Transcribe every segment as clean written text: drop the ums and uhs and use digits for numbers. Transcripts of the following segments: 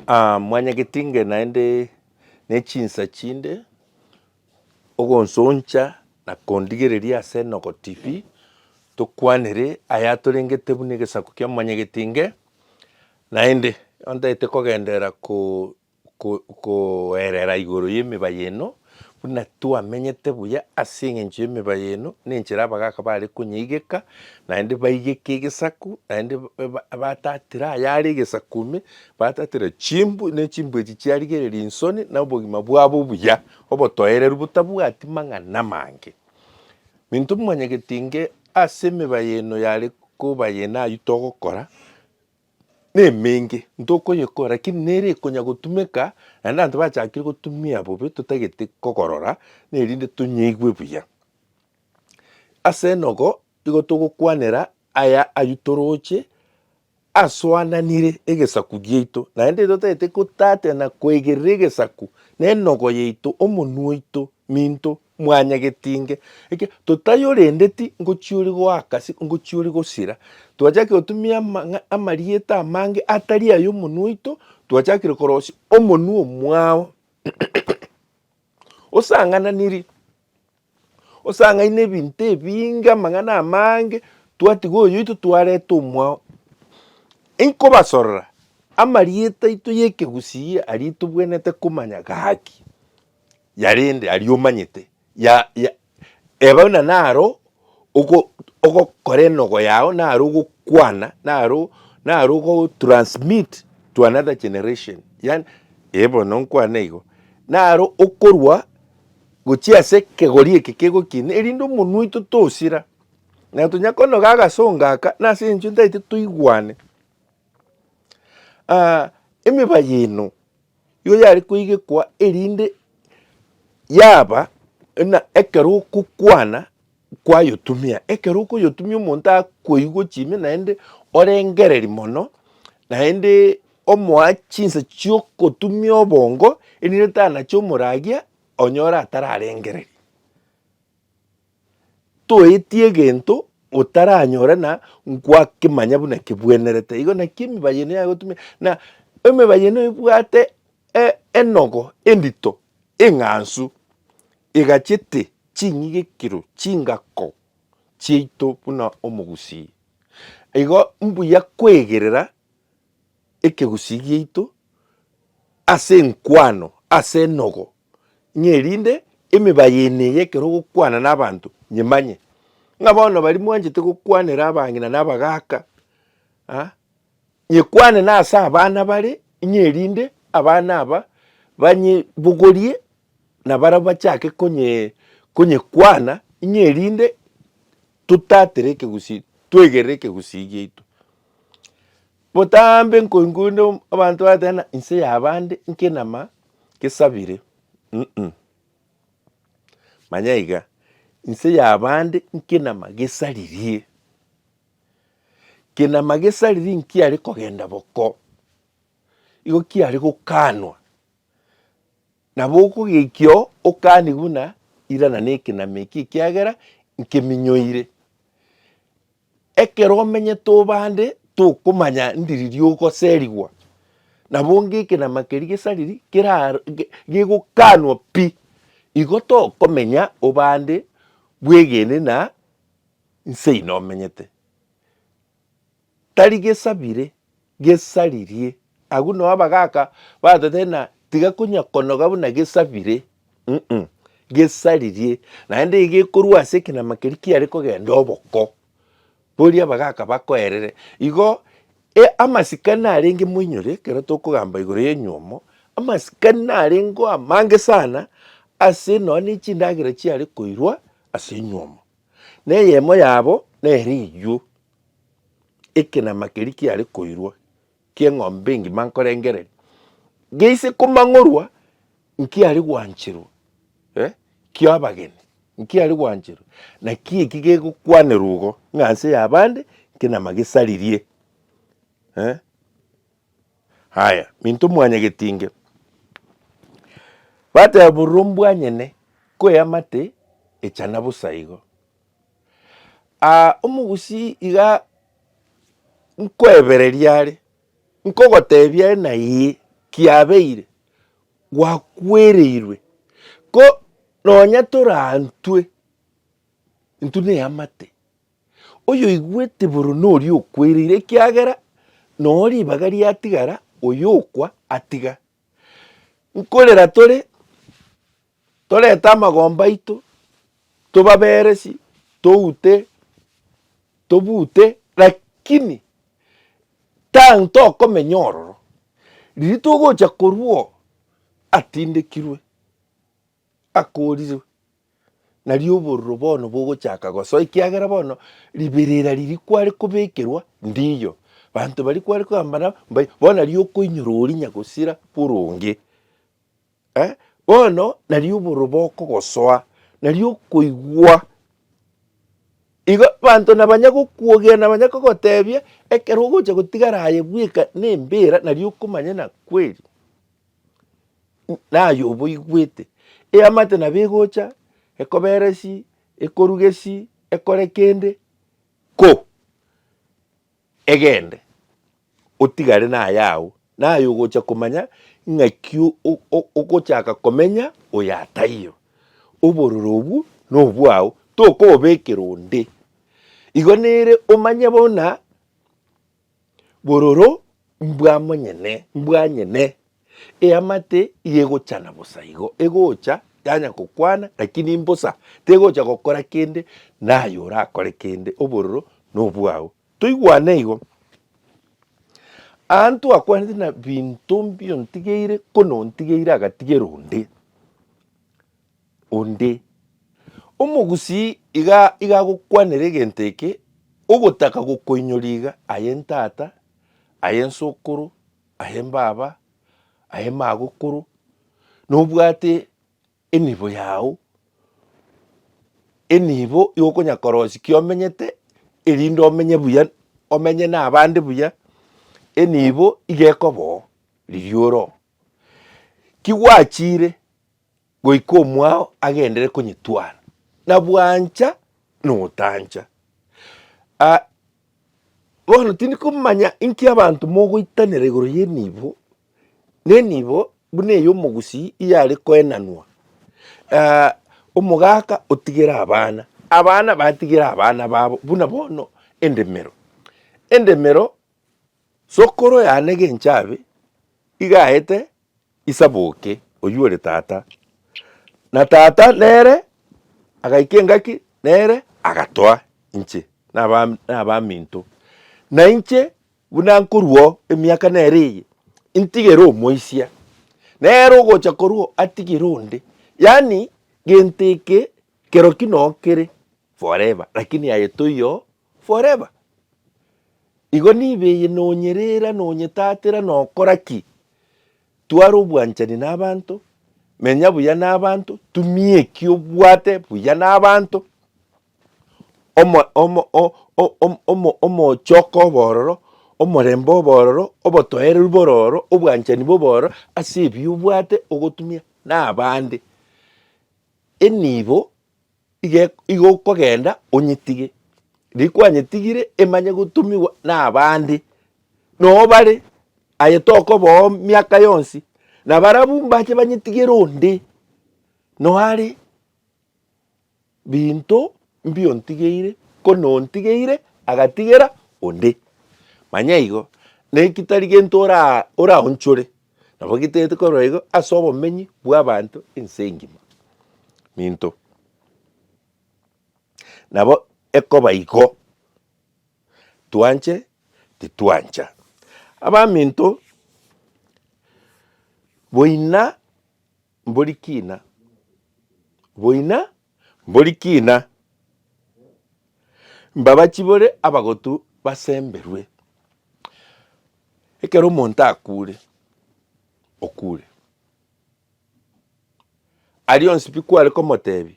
Mwanyagetinge naende ne chinsa chinde ogonsoncha na kondigereria ase Enogo TV, tokwanere ayatorengete buna egesaku kia Mwanyagetinge, naende ontagete kogenderera ko koerera igoro y'emebayeno, buna twamenyete buya ase eng'encho y'emebayeno, na enchera abagaka bare konyeigeka, naende baigeke egesaku, naende batatera ayare egesaku ime, batatera chimbu, ne chimbu echi chiarigereria insoni, na obogima bwabo obuya, obotoereru botabwati mang'ana amange. Minto mwanyagetinge ase emebayeno yare kobayena aywo togokora, Nemenge, ntokoyekora lakini nere ekonya gotumeka, naende abanto bachakire gotumia bobe totagete kogorora, nerinde tonyeigwe buya. Ase enogo, igo togokwanera aya aywo toroche asoananire egesaku giaito, naende totagete gotatia na koegerera egesaku na enogo yaito, omonwa oito, minto. Mwanyagetinge, eke totayorendeti ngochia ore goaka ase ngochia ore gosira. Twachakire gotumia amang'a amarieta amange atari aya omonwa oito, twachakire korosia omonwa omwao osang'ananiri, osang'aine ebinto ebinge amang'ana amange, twatiga oyoito twareta omwao. Inkobasorora, amarieta aito ya ekegusii aria tobwenerete komanya gaki. Yarende aria omanyete, ya ya eba buna naro ogo ogokora enogo yao, naro ogokwana, naro naro ogo transmit to another generation yaani eh bono nkwane igo, naro okorwa gochia ase ekegori eke kegokina erinde omonwa oito tosira, na tonya konoga agasongo aka nase eng'encho ntagete toigwane. Emebayeno Igo yare koigekwa erinde yaba ng'a ekero ogokwana kwayotumia, ekero okoyotumia omonto akoigwa gochia ime naende orengereria mono, naende omoa chinsa chiokotumia obongo erinde tanache omoragia onyore atararengereria. Toetie egento otaranyore na nkwakemanya buna kebwenerete. Igo naki emebayeno yagotumia na emebayeno ebwate enogo endito eng'ansu egachete ching'igekero chingako chiaito buna omogusii. Igo mbuya koegerera ekegusii giaito ase enkwano ase enogo. Ng'a erinde emebayeno eye ekero ogokwana na abanto nyemanye, ng'a bono baria mwanchete gokwanera abang'ina na abagaka ah, nyekwane na ase abana bare, ng'a erinde abana aba banyebogorie na barabwo bachake konye konyekwana, ng'a erinde totatere ekegusii, twegerere ekegusii giaito. Botambe nkoigwa onde abanto barateba ng'a inse y'abande nkenama gesabire mm. Manya iga, inse y'abande nkenama gesaririe. Kenama gesaririe nkiare kogenda boko, igo kiare gokanwa. Nabo okogekio okanie buna irana na ekenama eki ekiagera nkeminyoire. Ekero omenyete obande tokomanya ndiriria ogoserigwa, nabo onge ekenama keria gesariri kera gegokanwa pi, igo tokomenya obande bwegene na nse ino omenyete. Tari gesabire, gesaririe. Agwo noo abagaka batotebia ng'a tiga konya konoga buna gesabire mm gesaririe. Naende iga ekorwa ase ekenama keria kiare kogenda oboko, boria abagaka bakoerere. Igo amasikani narenge moinyore ekero tokogamba igoro ya enywomo, amasikani narengeo amange sana ase nonya ne chindagera chiare koirwa ase enywomo. Na eyemo yabo nere eyio, ekenama keria kiare koirwa ki'eng'ombe engima nkorengereria, geise komang'orwa nkiare gwancherwa eh, kia abageni, nkiare gwancherwa. Naki eki gegokwanerwa igo, ng'a nse y'abande nkenama gesaririe eh. Haya, minto mwanyagetinge, bateba bororo mbwanyene koeamate echana bosa igo. Omogusii iga nkoebereria are, nkogotebia are na ee. Kiabeire, gwakwereirwe, ko nonya torantwe, intwe neamate. Oyoigwete bororo noria okwereire, ekiagera noo ribaga riatigara, oyokwa atiga. Nkorera tore, torete amagomba aito, tobaberesi, toute, tobute, lakini tantokomenya ororo. Riria togocha korwa oo, atindekirwe, akorirwe, nario obororo bono bogochaka gosoa ekiagera bono riberera riria kware kobekerwa ndiyo, banto baria kware kogamba nabo mbai, bono nario okoinyora oria nyagosira boronge eh, bono nario obororo bokogosoa, nario okoigwa. Igo abanto nabanya gokwogera nabanya kogotebia, ekero ogocha gotigara aye bweka na embera nario okomanya na kweri naye oboigwete. Eamate nabo egocha, ekoberesi, ekorugesi, ekore kende, ko egende otigare naye agwo, naye ogocha komanya ng'aki ogochaka komenya oyo ataiyo. Obororo obwo nobwao, tokobobekera onde. Igo nere omanye buna bororo mbwa monyene, mbwa nyene, eamate iga egochana bosa igo, egocha yanya gokwana lakini mbosa, tegocha gokora kende, naye orakore kende, obororo nobwao. Toigwane igo. Aa ntwakwanete na binto mbiontigeire kono ontigeire agatigera onde, onde. Omogusii iga iga agokwanera egento eke, ogotaka gokoinyoria iga, aye ntata, aye nsokoro, aye mbaba, aye magokoro, nobwate enibo yao, enibo yokonya korosia ki omenyete, erinde omenye buya, omenye na abande buya, enibo iga ekoba oo riria ore oo. Ki gwachire goika omwao agenderere konyetwara, na bwancha na otancha. Bono tindi komanya inki abanto mogoitanera igoro ya enibo, na enibo buna eye omogusii iyare koenanwa, omogaka otigere abana, abana batigere abana babo buna bono endemero. Endemero sokoro yane genchabe iga aete Isaboke oyio ore tata, na tata nere agaika engaki nere agatoa inche na abaminto, na inche buna nkorwa oo emiaka nere eye, ntigere omoisia, nere ogocha korwa oo atigere onde, yaani gento eke kerokio noo kere forever, lakini aye toiyo forever. Igo nibe eye nonyerera, nonyetatera, nokora ki? Twara obwanchani na abanto, menya buya na abanto, tumia eki obwate buya na abanto, omo omo o- o- o- omo omochoko obe ororo, omorembe obe ororo, obotoereru bore ororo, obwanchani bobe ororo, ase ebio obwate ogotumia na abande. Enibo iga iga okogenda onyetige, riria kwanyetigire emanye gotumiwa na abande, noo bare aye tokoba oo miaka yonsi, na barabwo mbache banyetigere onde, noo are binto mbiontigeire ko nontigeire agatigera onde. Manya igo, na eki tari gento ora oraonchore, nabo gitagete korora igo ase obomenyi bwa abanto ense engima. Minto, nabo ekoba igo, twanche titwancha. Abaminto, boina mbori kina, boina mbori kina, mbabachibore abagotu basemberwe. Ekero omonto akure, okure. Aria onsi pi kware komotebia,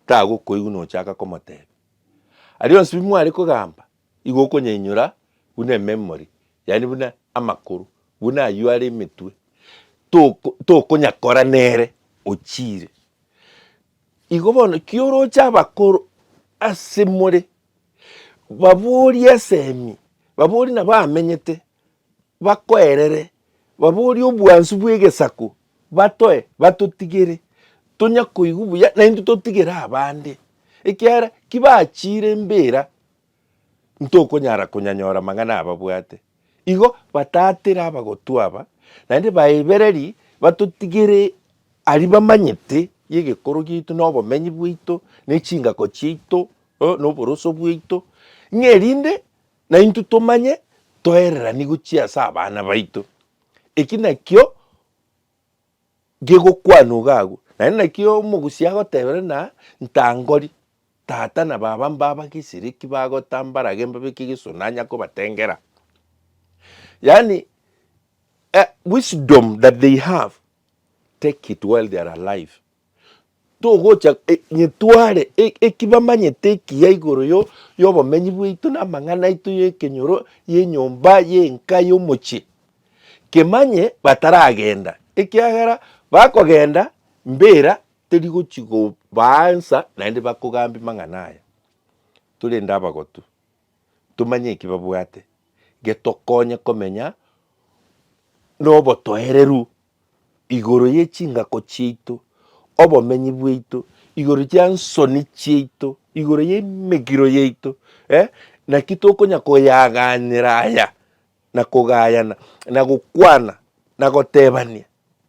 tagokoigwa nochaka komotebia. Aria onsi pi mware kogamba, igo okonyainyora buna ememory, yaani buna amakoro, buna aywo are emetwe, toko tokonyakora nere ochiire. Igo bono ki oroche abakoro ase more, baborie esemi, baborie nabo bamenyete, bakoerere. Baborie obwansu bw'egesaku, batoe, batotigere, tonya koigwa buya, naintwe totigere abande, ekiagera ki bachiire embera, ntokonyara konyanyora amang'ana ababwate. Igo batatere abagotu aba, naende baebererie batotigere aria bamanyete y'egekoro giaito na obomenyi bwaito, na echingako chiaito, na oboroso bwaito, ng'a erinde naintwe tomanye toereranie gochia ase abana baito. Eki nakio gegokwanwa iga agwo, naende nakio omogusia agotebera ng'a ntangori tata na baba mbabagesire eki bagotambarage mbabeke egesona anya kobatengera. Yaani wisdom that they have, take it while they are alive. Togocha nyetware eki bamanyete ekiya igoro yo yobomenyi bwaito na amang'ana aito y'ekenyoro, y'enyomba, y'enka, y'omochie. Kemanye bataragenda, ekiagera bakogenda mbera teri gochi kobaansa naende bakogambia mang'ana aya. Torende abagotu, tomanye eki babwate, getokonye komenya nobotoereru igoro ye chingako chiaito, obomenyi bwaito, igoro chia nsoni chiaito, igoro y'emegiro yaito, eh, naki tokonya koyaganyera aya, na kogayana, na gokwana, na gotebania,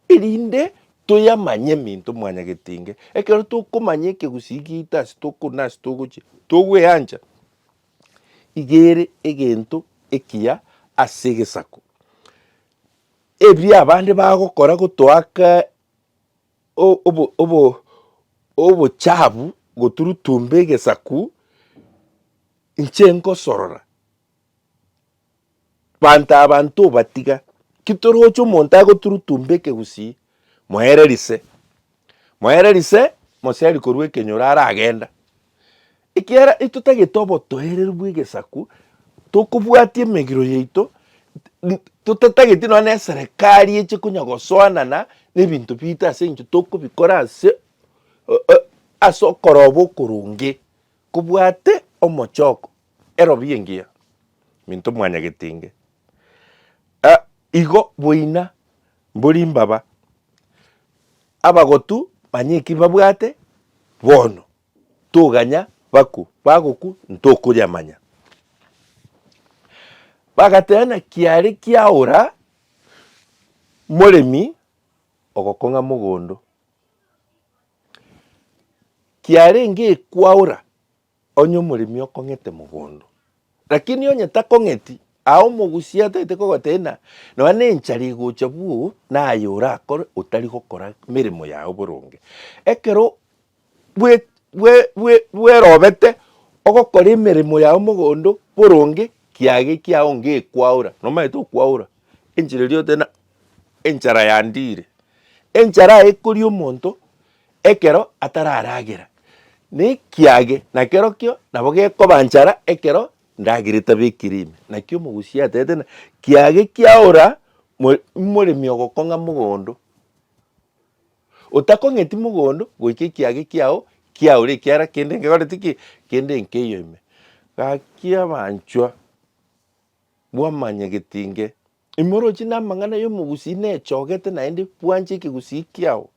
erinde toyamanye minto mwanyagetinge. Ekero tokomanya ekegusii giaito ase tokona ase togochia, togweancha, iga ere egento ekiya ase egesaku. Ebi abande bagokora gotoaka obo obo obochabu goturutumba egesaku, inche nkosorora, banto aba ntobatiga, ki toroche omonto agoturutumba ekegusii, moere rise, moere rise, moseri korwa ekenyoro aragenda. Ekiagera etotagete obotoereru bw'egesaku, tokobwatia emegiro yaito, totatageti nonya na eserekari eche konya gosoanana na ebinto biaito ase eng'encho tokobikora ase ase okoroba okoronge kobwate omochoko erobi engiya minto mwanyagetinge. Igo boina mbori mbaba, abagotu manya eki babwate bono. Toganya bakwe, bagokwa ntokoyamanya. Bagateba kiare kiaora moremi ogokong'a mogondo, kiarenge ekwaora onye omoremi okong'ete mogondo. Lakini onye takong'eti, aa omogusia atagete kogotebia ng'a nonya na enchara egocha bwoo, naye orakore otari gokora meremo yago boronge. Ekero bwe bwe bwe bwerobete ogokora emeremo yao mogondo boronge, kiage kiao ngekwaora, nomanyete okwaora, enchera eria oteba ng'a enchara yandire. Enchara aye ekoria omonto ekero atararagera, na ekiage nakerokio nabo gekoba nchara ekero ndagera etabekire ime. Naki omogusia atebete ng'a kiage kiaora mo moremi ogokong'a mogondo. Otakong'eti mogondo goika ekiage kiao kiaore ekiagera kende nkekoreti ki? Kende nkeiyo ime. Gaki abanchwa bwamanyegeti inge, imoroche na amang'ana ya omogusii nechogete naende bwanche ekegusii kiao.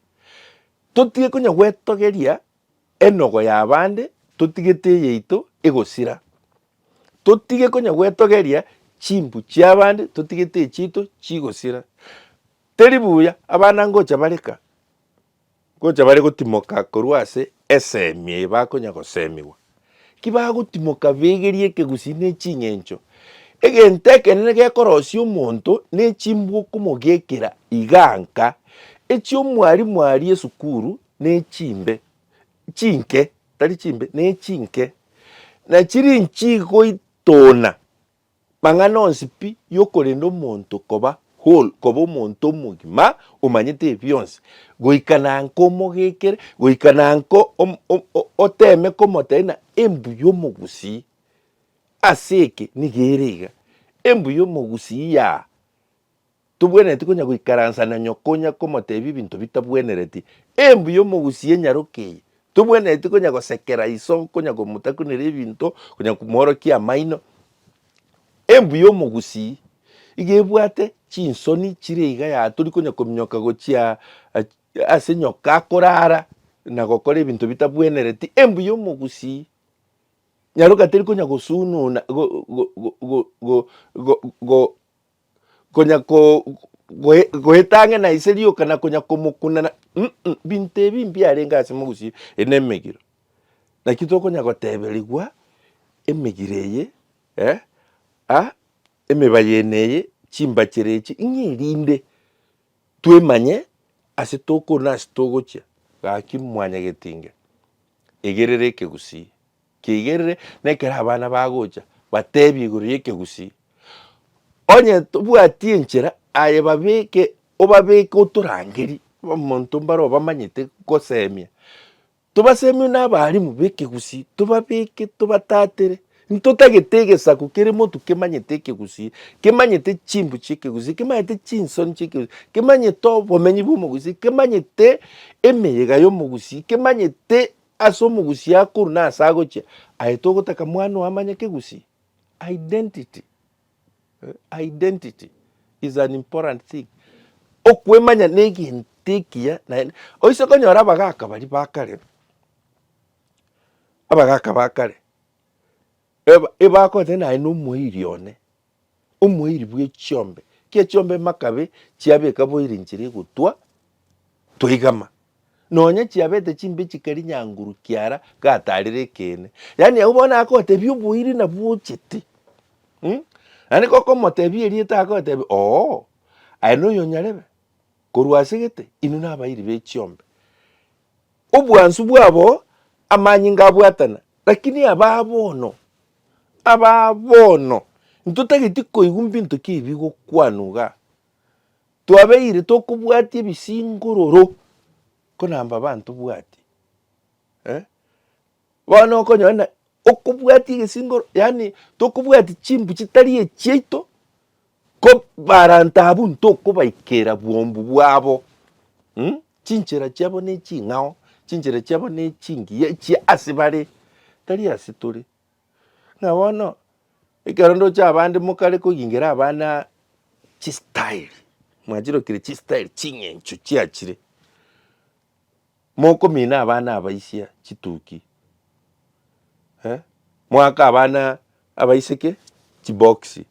Totige konya gwetogeria enogo ya abande totigete eyeito egosira. Totige konya gwetogeria chimbu chia abande totigete echiaito chigosira. Teri buya abana ngocha bare ka, ngocha bare gotimoka korwa ase esemi eye bakonya gosemigwa. Ki bagotimoka begerie ekegusii ne ching'encho, egento ekenene gekorosia omonto ne chimbwa okomogekera iga nka, echia omwalimu aria esukuru ne chimbe, chinke tari chimbe ne chinke, na chiri nchigoitona. Mang'ana onsi pi y'okorenda omonto koba whole, koba omonto omogima omanyete ebi bionsi, goika nanka omogekere, goika nanka oteme komotebia ng'a embu y'omogusii ase eke nigo ere iga, embu y'omogusii yaa. Tobwenereti konya goikaransa na nyoko onya komotebia ebinto bitabwenereti. Embu y'omogusii enyaroke eye, tobwenereti konya gosekera iso konya komotakunera ebinto, konya komworokia amaino. Embu y'omogusii iga ebwate. Chinsoni chire iga yaa tori konya kominyoka gochia ase nyoka akorara na gokora ebinto bitabwenereti, embuya omogusii. Nyaroka teri konya gosununa go go go go go go konya ko goe goeta ang'e na ise rioka na konya komokuna na mm binto ebi mbiarenge ase mogusii eye na emegiro. Naki tokonya goteberigwa emegiro eye eh ah emebayeno eye, chimbachero echi, ng'a erinde twemanye ase tokoro na ase togochia, gaki mwanyagetinge, egerere ekegusii, keigerere na ekero abana bagocha, batebie igoro ya ekegusii. Onye tobwati enchera, aye babeke obabeke otorangerie, omonto mbare obamanyete gosemia. Tobasemie na abalimu b'ekegusii, tobabeke tobatatere, ntotagete egesaku kere motu kemanyete ekegusii, kemanyete chimbu chi'ekegusii, kemanyete chinsoni chi'ekegusii, kemanyete obomenyi bw'omogusii, kemanyete emeyega y'omogusii, kemanyete ase omogusii akorwa na ase agochia. Aye togotaka mwana oo amanye kegusii? Identity, identity is an important thing. Okwemanya na egento ekiya naende oise konyora abagaka baria ba kare, abagaka ba kare, eba ebakoteba naye na omoiri one, omoiri bwa echiombe, ki echiombe makabe chiabeka boire inchera egotwa, twaigama. Nonya chiabete chimbe chikari nyanguru kiara gatarire ekeene. Yaani abwo bono agotebia oboiri nabwo ochete mh, naende gokomotebia erieta agotebia ooh aye noyo onyarebe korwa ase gete inwe nabairi be chiombe. Obwansu bwabo amanyinga abwatana, lakini aba bono, aba bono ntotageti koigwa mbinto ki bigokwanwa igaa. Twabeire tokobwatia ebisingororo, ko namba bantobwati eh. Bono okonyora ng'a okobwatia egesingoro yaani tokobwatia chimbu chitari echiaito, ko baranto abwo ntokobaikera bwombu bwabo mh, chinchera chiabo na eching'ao, chinchera chiabo na echingiya echia ase bare, tari ase tore. Ng'a bono, ekero ndoche abande mokare kogingera abana chistyle, mwachirokire chistyle ching'encho chiachire, mokomina abana abaisia chituki eh, moake abana abaiseke chiboxi,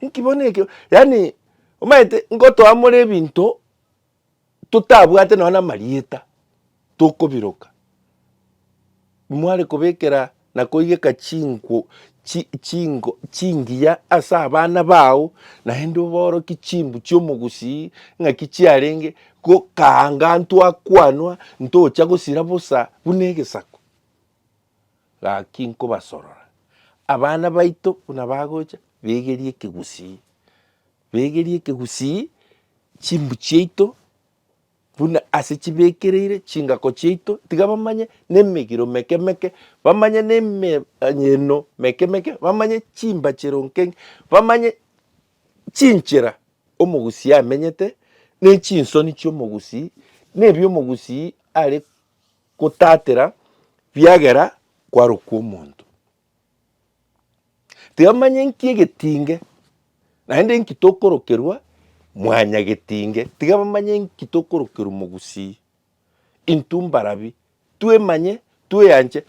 inki bono ekio, yaani omanyete ngotoa more ebinto totabwate nonya na amarieta tokobiroka, mware kobekera na koigeka chinko chi chingo chingiya ase abana bao, naende oborokie chimbu chi'omogusii ng'aki chiarenge, gokaanga ntwakwanwa ntocha gosira bosa buna egesaku. Gaki nkobasorora, abana baito buna bagocha begerie ekegusii, begerie ekegusii chimbu chiaito buna ase chibekereire chingako chiaito, tiga bamanye na emegiro meke meke, bamanye na emeyeno meke meke, bamanye chimbachero nke nke, bamanye chinchera omogusii amenyete, na echinsoni chi'omogusii, na ebi omogusii are gotatera biagera kwarokwa omonto. Tibamanye nki egetinge, naende nki tokorokerwa mwanyagetinge, tiga bamanye nki tokorokerwa mogusii. Intwe mbarabi, twemanye, tweanche,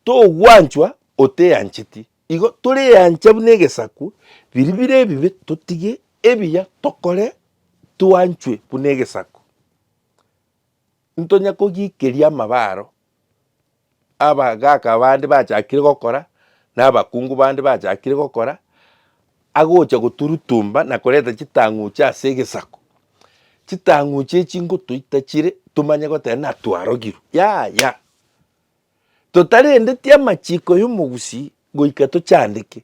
togwanchwa oteancheti. Igo toreanche buna egesaku, biria bire ebibe totige, ebiya tokore, twanchwe buna egesaku. Ntonya kogikeria amabaro. Abagaka bande bachakire gokora, na abakungu bande bachakire gokora, agocha goturutumba na koreta chitang'uche ase egesaku. Chitang'uche echi ngotoita chire tomanye goteba ng'a twarogirwe, yaya. Totarendeti amachiko ya omogusii goika tochandeke.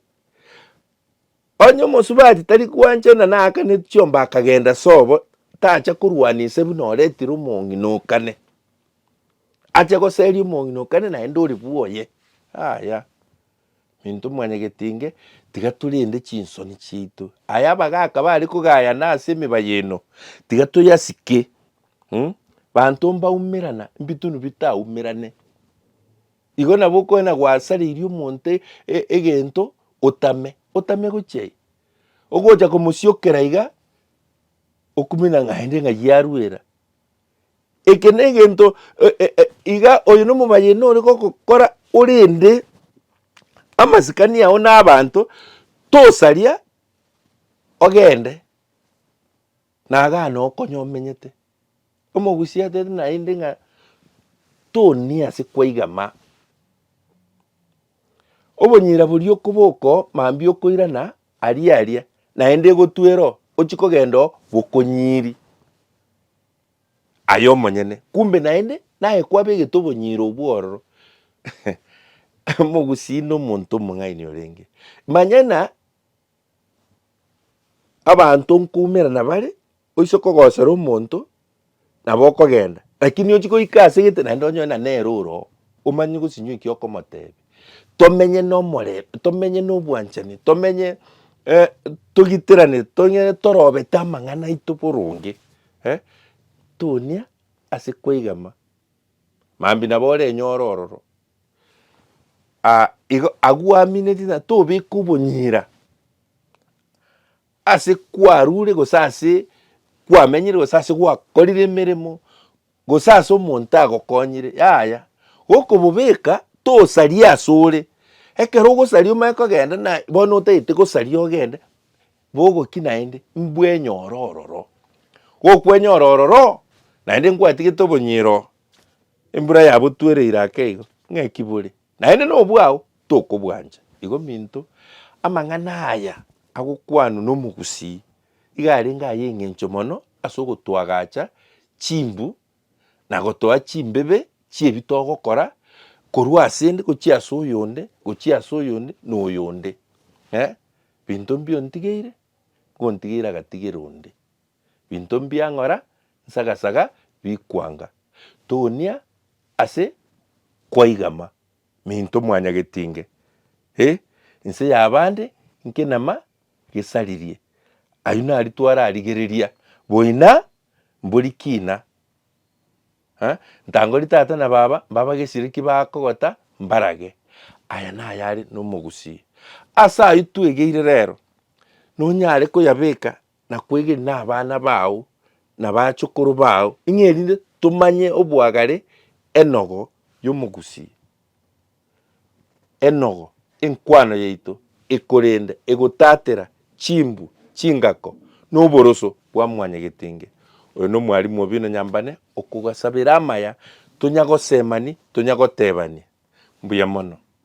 Onye omosubati tari gwanchana naakaneti chiombe akagenda sobo, tacha korwania ise buna oretire omong'ina okane. Ache goseria omong'ina okane naende ore bwoye, yaya. Minto mwanyagetinge, tiga torende chinsoni chiaito. Aya abagaka bare kogayana ase emebayeno, tiga toyasike mh, banto mbaumerana, mbitunu bitaumerane. Igo nabo okoenda gwasareirie omonto egento otame, otame gochia ii. Ogocha komosiokera iga, okumina ng'a aende ng'ai arwera. Eke na egento iga oyo na omobayeno ore gogokora orende amasikani ao na abanto, tosaria ogende na igaa noo konya omenyete. Omogusii atebete naende ng'a tonia ase kwaigama, obonyira boria okoboka oo mambia okoirana aria aria, naende egotwera oo, ochie kogenda oo bokonyiri aye omonyene, kumbe naende naye kwabegete obonyira obwo ororo. Omogusii na omonto omong'aini orenge, manya ng'a Abanto nkoumerana bare, oise kogosera omonto, nabo okogenda, lakini ochie goika ase egete naende onyore ng'a nere ore oo, omanye gosinywa eki okomotebia. Tomenye na omorembe, tomenye na obwanchani, tomenye togiterane, tonyare torobete amang'ana aito boronge, tonia ase koigama, mambia nabo orenyore ororo. Igo agwo aminetie ng'a tobeka obonyira ase kwarure gose ase kwamenyire gose ase gwakorire emeremo, gose ase omonto agokonyire yaya, gokobobeka tosaria asore, ekero ogosaria omanye kogenda na bono otagete gosaria ogende, bogoki naende mbwenyore ororo, gokwenyora ororo, naende nkwatigete obonyira oo. Embura yabotwereire ake igo, ng'aki bore? Naende nobwao, tokobwancha. Igo minto, amang'ana aya agokwanwa nomogusii iga arenge aye eng'encho mono ase ogotwagacha chimbu na gotoa chimbebe chiebi togokora korwa asende gochia ase oyonde, gochia ase oyonde na oyonde eh. Binto mbiontigeire, ngontigeire agatigera onde. Binto mbiang'ora, nsagasaga bikwanga. Tonia ase kwaigama, minto mwanyagetinge, eh, inse y'abande nkenama gesaririe. Ayio nario twararigereria, boina mbori kina. Eh, ntangori tata na baba mbabagesire ki bakogota mbarage. Aya nayare nomogusii. Ase ayio twegeire rero, nonyare koyabeka na kwegena nabana bao, na bachokoro bao, ing'e erinde tomanye oboagare enogo y'omogusii, enogo enkwano yaito ekorenda egotatera chimbu, chingako, na oboroso bwa mwanyagetinge. Oyo nomwalimu Obino Nyambane okogasabera amaya, tonya gosemani, tonya gotebania. Mbuya mono.